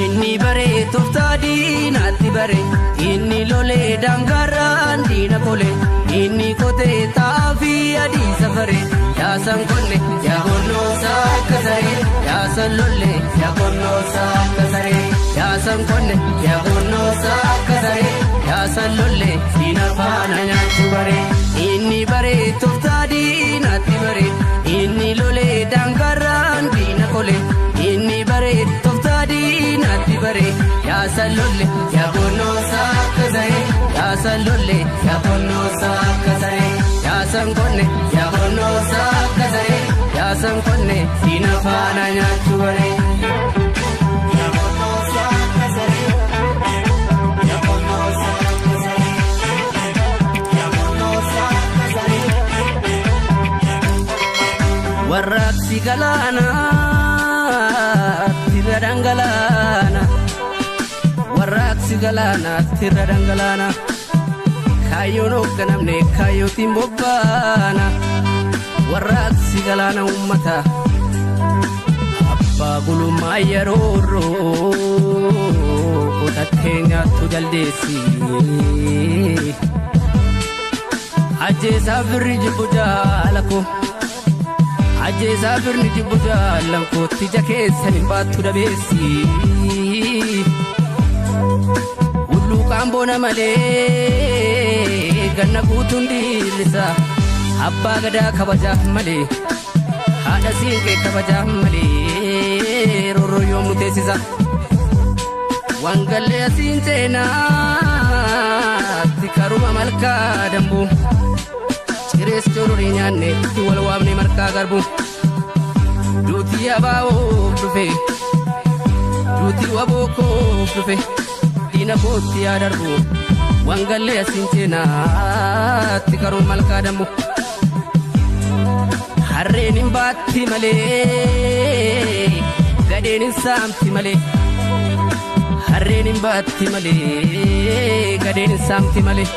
Inni bare tooftaa diinaatti bare, inni lolee dangaraan diina kole, inni kotee xaafii adii safare, yaasan konne yaa gonnoosaa akka saree, yaasan lolle yaa gonnoosaa akka saree, yaasan konne yaa gonnoosaa akka saree, yaasan lolle diina faana nyaachuu bare. Inni bare tooftaa diinaatti bare, inni lolee dangaraan diina kole, inni bare tooftaa diinaatti bare, yaasan lolle yaa gonnoosaa akka saree, yaasan lolle yaa gonnoosaa akka saree, yaasan konne yaa gonnoosaa akka saree, yaasan konne diina faana nyaachuu bare. Warraaqsi galaanaa tirra dhangalaana. Warraaqsi galaanaa tirra dhangalaana. Kaayyoon hoogganamne kaayyootiin bobbaana. Warraaqsi galaana uummata. Abbaa gulummaa yeroorroo kutattee nyaattu jaldeessi. Ajjeesaa birri jibbu jaala koo. Ajjeesaa birni jibbu jaalan kootti ija keessan hin baattu dabeessi. Hulluuqaan boona malee ganna guutuun dhiillisa. Abbaa gadaa kabajaaf malee, haadha siinqee kabajaaf malee, roorroo yoom nu teessisa. Wangallee asiin ceenaatti karuma malkaa dambuu. Cirees cororii nyaanne itti wal waamne marqaa garbu. Duutii abaa'oof dhufe, duutii waboo koof dhufe, diina kootti yaa darbu. Wangallee asiin ceenaatti karuma malkaa dambu. Harreen hin baatti malee, gadheen hin saamti malee. Harreen hin baatti malee, gadheen hin saamti malee.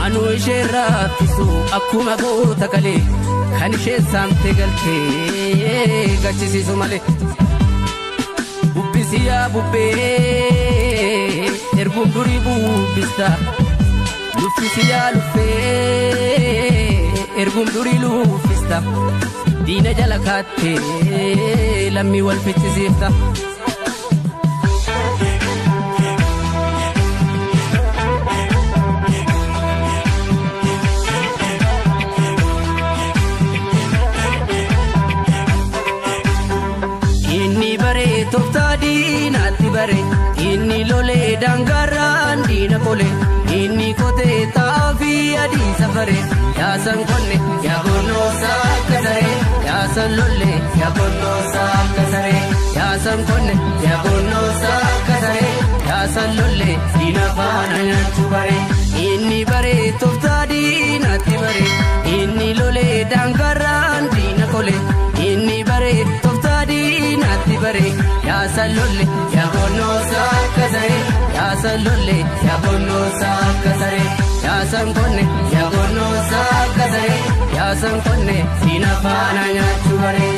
Anuu ishee raaffisu akkuma goota kalee, kan isheen saamte galtee gachisiisu malee. Bubbisi yaa bubbee erguun durii bubbista. Luffisi yaa luffee erguun durii luffista. Diina jala kaattee lammii wal fichisiifta. Inni bare tooftaa diinaatti bare, inni lolee dangaraan diina kole, inni kotee xaafii adii safare, yaasan konne yaa gonnoosaa akka saree, yaasan lolle yaa gonnoosaa akka saree, yaasan konne yaa gonnoosaa akka saree, yaasan lolle diina faana nyaachuu bare. Inni bare tooftaa diinaatti bare, inni lolee dangaraan diina kole, inni bare tooftaa diinaatti bare, yaasan lolle yaa gonnoosaa akka saree, yaasan lolle yaa gonnoosaa akka saree, yaasan konne yaa gonnoosaa akka saree, yaasan konne diina faana nyaachuu bare.